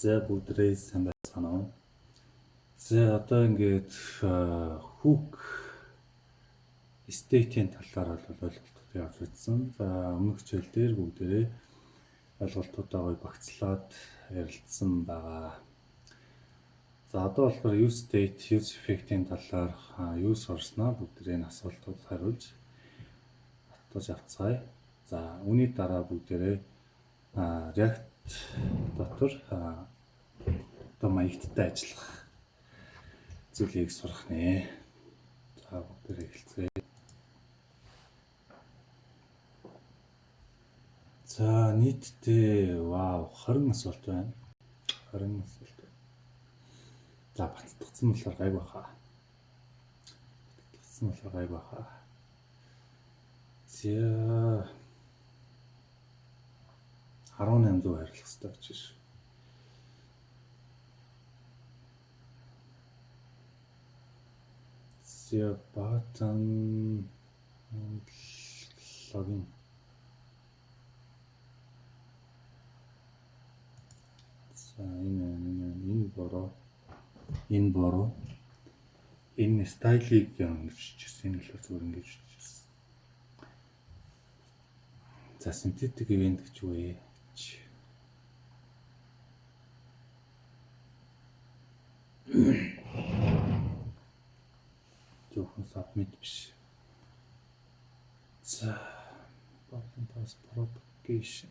За, бүгдээрээ сайн байцгаана уу? За, одоо ингээд hook state-ийн талаар бол ойлголтууд явж үзсэн. За, өмнөх хичээл дээр бүгдээрээ ойлголтуудаа гоё багцлаад ярилцсан байгаа. За, одоо болохоор use state, use effect-ийн талаар юу сурснаа бүгдээрээ энэ асуултууд хариулж татаж авцгаая. За, үүний дараа бүгдээрээ React дотор одоо маягттай ажиллах зүйлийг сурах нэ. За, бүгдээрээ эхэлцгээе. За, нийтдээ, вау, 20 асуулт байна. 20 асуулт. За, баттгацсан болохоор гайгүй хаа. Баттгацсан болохоор гайгүй хаа. За, 1800 хариулах хэрэгтэй гэж шүү. За, button login. За, энэ буруу. Энэ буруу. Энэ style-ыг ингэж бичсэн. Энэ болохоор зүгээр ингэж бичсэн. За, synthetic event гэж юу вэ? Зөвхөн submit биш. За, button pass propagation.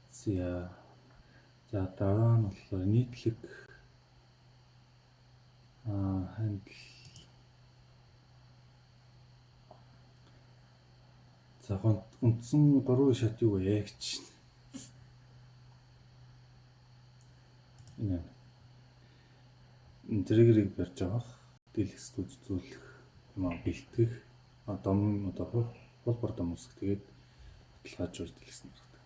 За, за, дараа нь болохоор нийтлэг handle. За, үндсэн 3 шат юу вэ гэж. Энэ trigger-ыг барьж авах, дэлгэц үзүүлэх, юм аа бэлтгэх, DOM, одоо хуулбар DOM үүсгэх, тэгээд баталгаажуулж дэлгэц нь гаргадаг.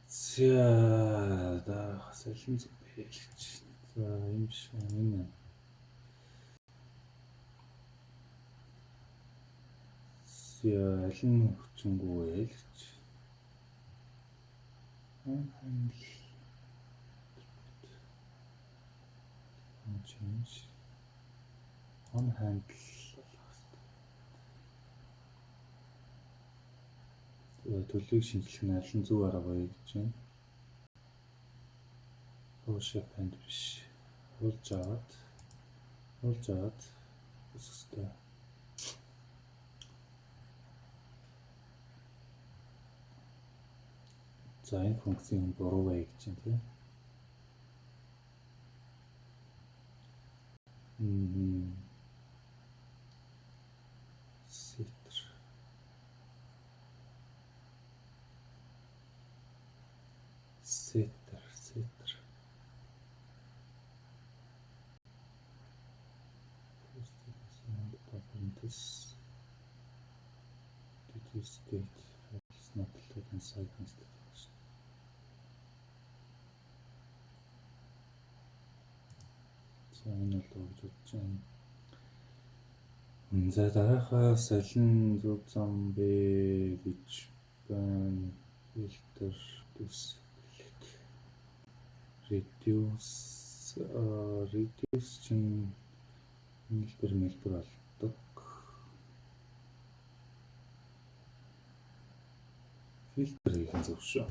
За, дараахаас алин зүг бэ гэж. За, юм биш, энэ. За, аль нь хүчингү вэ гэж. Handle change on handle болох хэрэгтэй. Төлөвийг шинжлэх нь аль нь зөв арга вэ гэж байна. Push append биш. Хуулж аваад үүсэх хэрэгтэй. За, энэ функцийн буруу вэ гэж байна, тийм. Setter. Setter, setter. Parenthesis. Did state is not allowed inside nested function. За, энэ бол гэж бодож байна. За, дараахаас аль нь зөв зам бэ гэж байна. Filter this reduce, reduce чинь нийлбэр мэлбэр болдог. Фильтр хийх нь зөв шүү.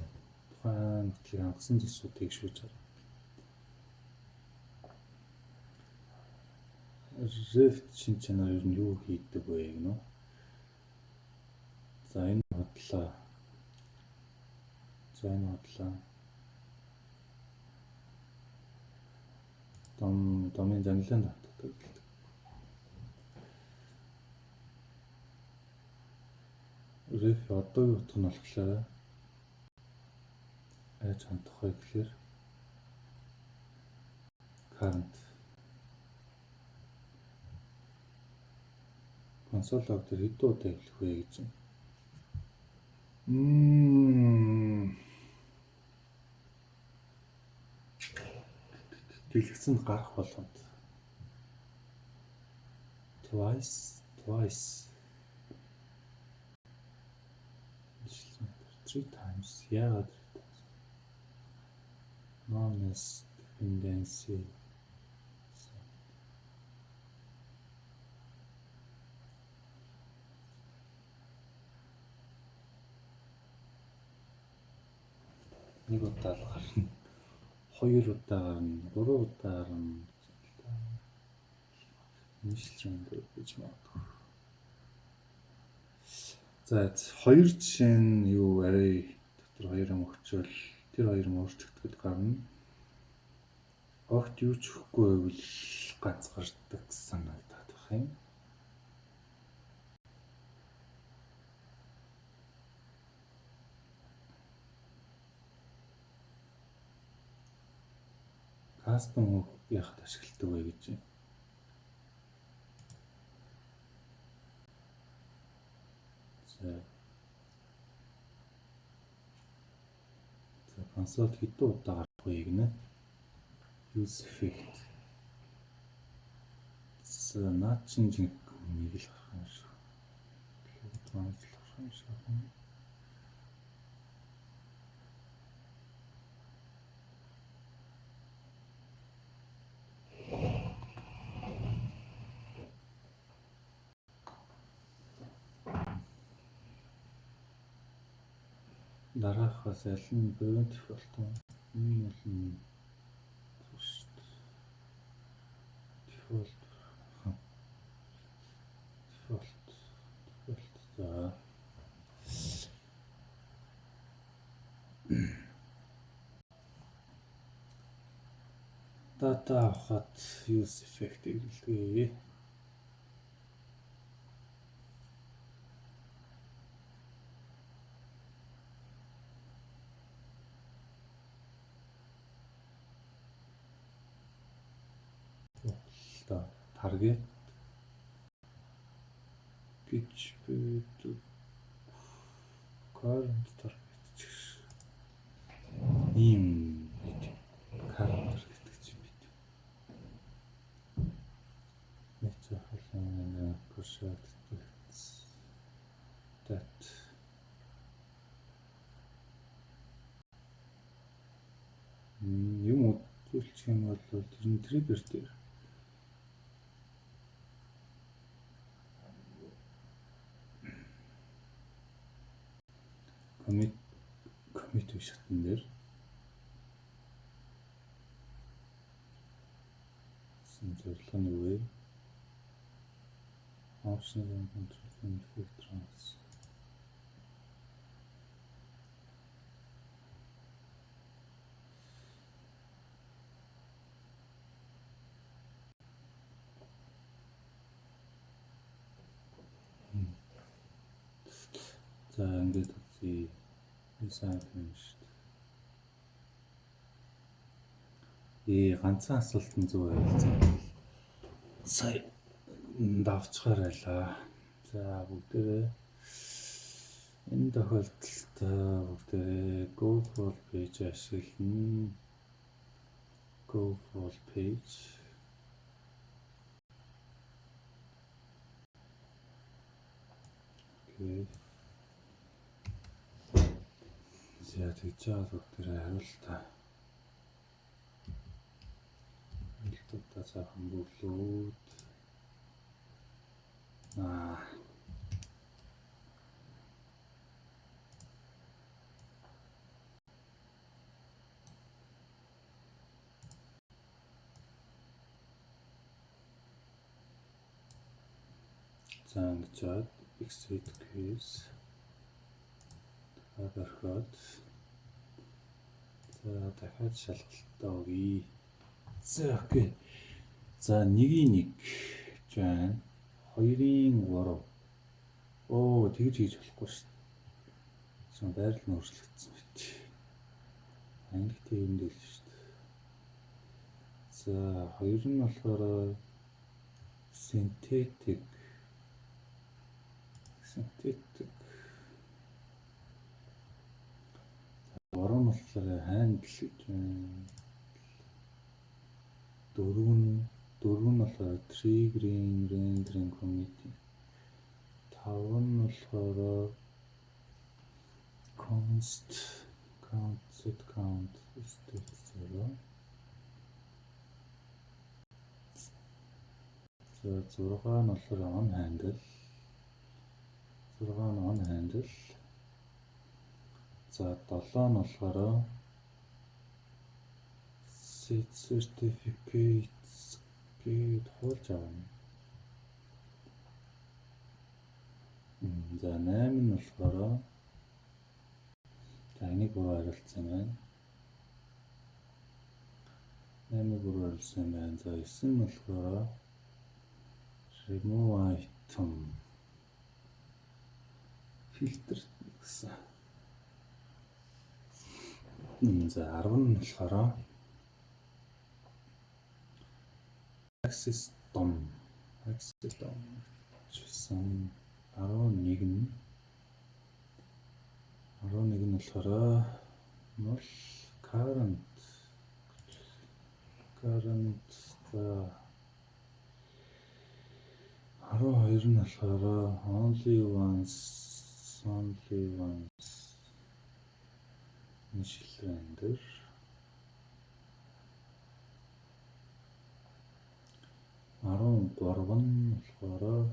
Тухайн нөхцөлийг хангасан зүйлсүүдийг шүүж харна. Ref шин чанар ер нь юу хийдэг вэ гэнэ үү? За, энэ бодлоо. За, энэ бодлоо. DOM DOM-ын зангилаанд хатдаг. Ref одоогийн утга нь болохоор яаж хандах вэ гэхээр current console log дээр хэдэн удаа эхлэх вэ гэж байна. Дэлгэцэнд гарах болгонд twice, twice, three times. Яагаад three times? No dependency. Нэг удаа л гарна. Хоёр удаа гарна. Гурван удаа гарна. Initial render гэж магадгүй. За, хоёр жишээ нь юу, array дотор хоёр юм өгчөөл тэр хоёр юм өөрчлөгдөхөд гарна. Огт юу ч өгөхгүй байвал ганц гардаг санагдаад байх юм. Custom hook яхад ашигладаг вэ гэж юм. За. За, console хэдэн удаа гарах вэ гинэ? Use effect. За, наад чинь жинхэнэ нэг л гарах юм шиг. Л гарах юм шиг байна. Дараахаас аль нь prevent default юм? Энэ бол нь default, default, default. За, data авахад use effect хэрэглэдэг. Target гэж байдаг. Current target ч ийм байт. Current target гэж юм байт. Нэг зөвхөн cursor that юм үзүүлчих юм бол тэр нь trigger дээр commit шатан дээр зорилго нь юу вэ? Options and control and effect trans. За, ингээд үзье. Энэ сайн юм шүү дээ. Ганцхан асуултанд зөв харилцсан. Сая давчгаар байлаа. За, бүгдээрээ энэ тохиолдолд бүгдээрээ go full page ашиглана. Go full page. Okay. За, тэгж байгаа бүгдээрээ хариултаа. Хариултуудаа сайхан бөглөөд аа. За, ингэж чад exit quiz дахиад орхиод, за, дахиад шалгалтаа өгье. За, okay. За, 1-ийн 1 гэж байна. 2-ын 3. Оо, тэгж хийж болохгүй шүү дээ. Сон байрлал нь өөрчлөгдсөн байт. Англи тийм л шүү дээ. За, хоёр нь болохоор synthetic, synthetic. Гурав нь болохоор handle гэж байна. Дөрөв нь болохоор trigger-ийн rendering commit. Тав нь болохоор const count set count state 0. За, 6 нь болохоор on handle. 6 нь on handle. За, 7 нь болохоор set certificates гээд хуулж авна. За, 8 нь болохоор, за, энийг буруу хариулсан юм байна. 8-ыг буруу хариулсан юм байна. За, 9 нь болохоор remove item filter гэсэн. За, 10 нь болохоор access DOM, access DOM гэсэн. 11 нь болохоор null current. За, 12 нь болохоор only once, only once initial render. 13 нь болохоор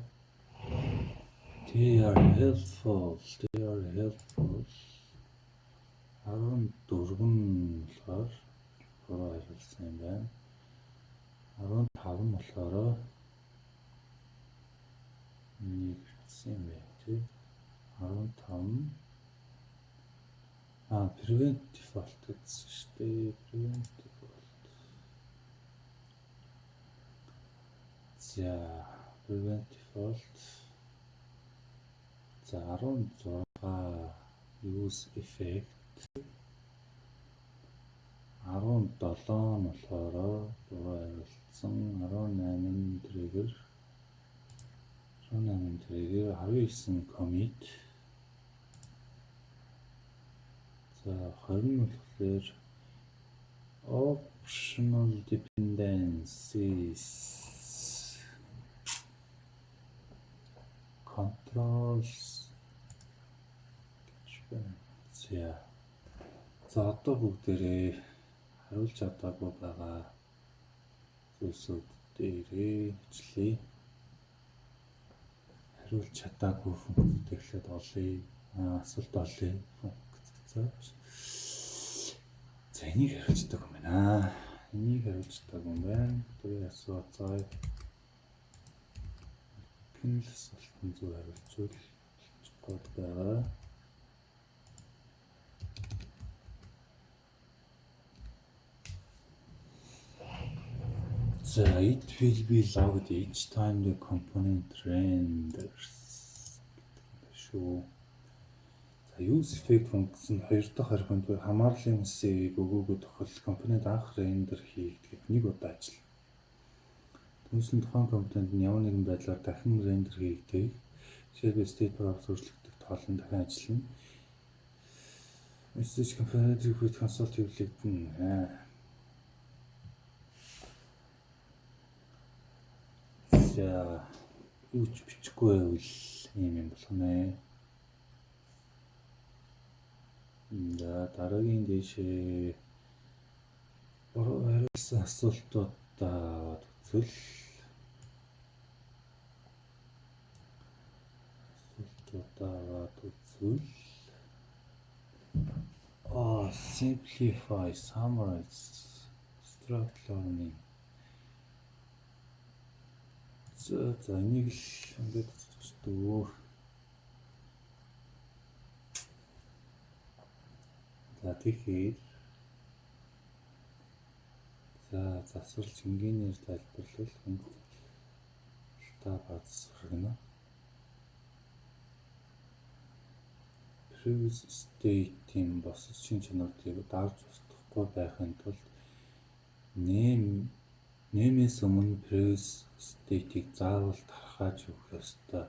they are helpful, they are helpful. 14 нь болохоор буруу хариулсан юм байна. 15 нь болохоор нэг бичсэн юм байна, тий. 15, prevent default гэсэн шүү дээ. Prevent default. За, prevent default. За, 16 use effect. 17 нь болохоор буруу хариулсан. 18 нь trigger, 18 trigger, 19 commit. За, 20 нь болохоор optional dependencies controls гэж байна. За. За, одоо бүгдээрээ хариулж чадаагүй байгаа зүйлсүүд дээрээ ажиллая. Хариулж чадаагүй функцүүд эхлээд олъё. Асуулт олъё. Функц. За, энийг хариулж чадаагүй юм байна. Энийг хариулж чадаагүй юм байна. Тэгээ асууцгаая. Хэн л асуултанд зөв хариулчихвал болчих гээд байгаа. За, it will be logged each time the component renders гэдэг шүү. За, use effect функц нь хоёр дахь аргумент буюу хамаарлын үсгийг өгөөгүй тохиолдолд компонент анх render хийгдэхэд нэг удаа ажиллана. Түүнчлэн тухайн компонент нь ямар нэгэн байдлаар дахин render хийгдэх, жишээлбэл state props өөрчлөгдөх тохиолдолд дахин ажиллана. Message component request console хэвлэгдэнэ. За, юу ч бичихгүй байвал ийм юм болох нэ. За, дараагийн дээшээ хариулсан асуултуудаа аваад үзвэл, асуултуудаа аваад үзвэл, simplify, summarize, struct learning. За, энийг л ингээд зочдөө. За, тэгэхээр, за, засварлаж энгийнээр тайлбарлавал та бааз сургана. Previous state-ийн босож шинж чанарыг дарж устгахгүй байхын тулд name-ээс өмнө previous state-ийг заавал тархааж өгөх ёстой.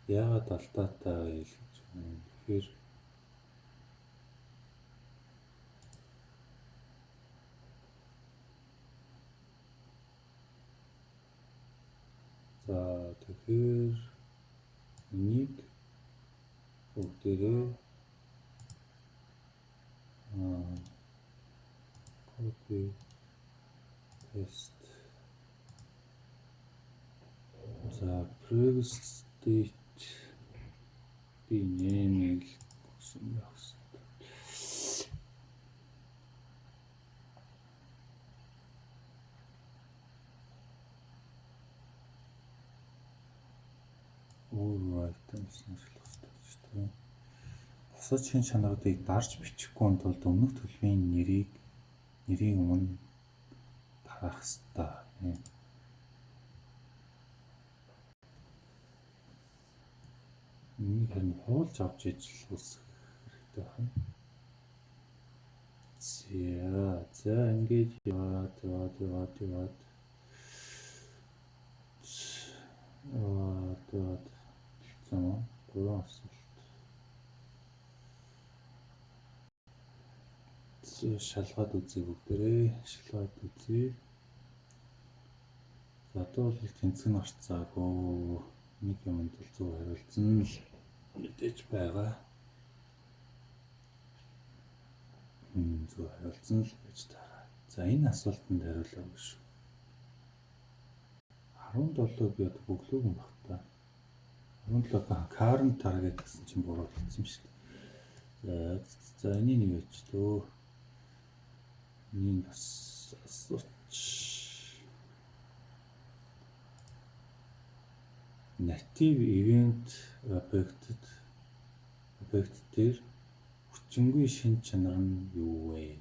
Яагаад алдаатай вэ гэж байна. Тэгэхээр За, тэгэхээр энийг бүгдээрээ copy paste. За, previous state би name л гэсэн байх хэрэгтэй. Overwrite гэсэн ашиглах хэрэгтэй гэж тийм. Бусад шинж чанаруудыг дарж бичихгүй тулд өмнөх төлөвийн нэрийн өмнө дарах ёстой. Энийг харин хуулж авч ижил үүсгэх хэрэгтэй байна. За, за, ингээд яваад яваад яваад яваад яваад яваад юм. Гурван асуулт. Шалгаад үзье бүгдээрээ. Шалгаад үзье. За, одоо бол тэнцэг нь орцаагүй. Нэг юмд бол зөв хариулсан л мэдээж байгаа. Зөв хариулсан л байж таараа. За, энэ асуултанд хариулаагүй шүү. 17 би одоо бөглөөг юм баг та. 17 current target гэсэн чинь буруу болсон шүү дээ. За, за, энийг нэг яач дөө. Энийг бас асууч. Native event object дээр хүчингүй шинж чанар нь юу вэ?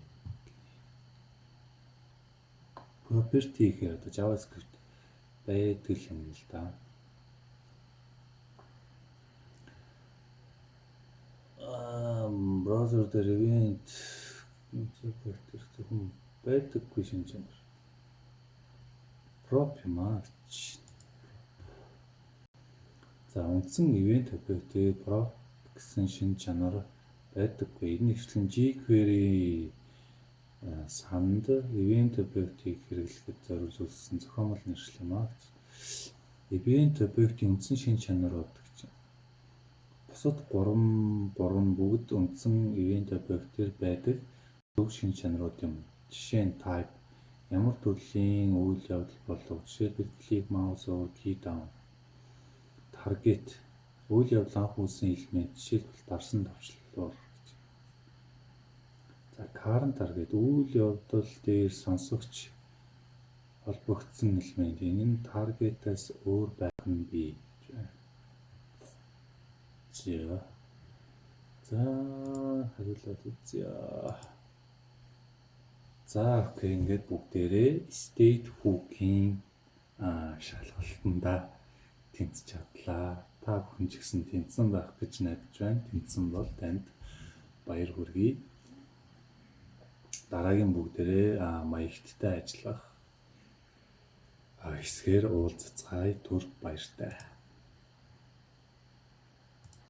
Property гэхээр одоо JavaScript байдаг юм л да. Браузер дээр event object зөвхөн байдаггүй шинж чанар. Prop юм аа. За, үндсэн event object-ээр prop гэсэн шинж чанар байдаггүй. Энэ ихэвчлэн jQuery санд event object-ийг хэрэглэхэд зориулсан зохиомол нэршил юм аа. Event object-ийн үндсэн шинж чанарууд гэж. Бусад 3 3 бүгд үндсэн event object-ээр байдаг зөв шинж чанарууд юм. Жишээ нь type, ямар төрлийн үйл явдал болов, жишээлбэл click, mouse over, key down. Target, үйл явдал анх үүссэн элемент, жишээлбэл дарсан товчлуур гэж. За, current target, үйл явдал дээр сонсогч холбогдсон элемент. Энэ нь target-аас өөр байх нь бий. За. За, хариулаад үзье. За, okay, ингээд бүгдээрээ state hook-ийн шалгалтанда тэнцэж чадлаа. Та бүхэн ч гэсэн тэнцсэн байх гэж найдаж байна. Тэнцсэн бол танд баяр хүргэе. Дараагийн бүгдээрээ маягттай ажиллах хэсгээр уулзацгаая. Түр баяртай.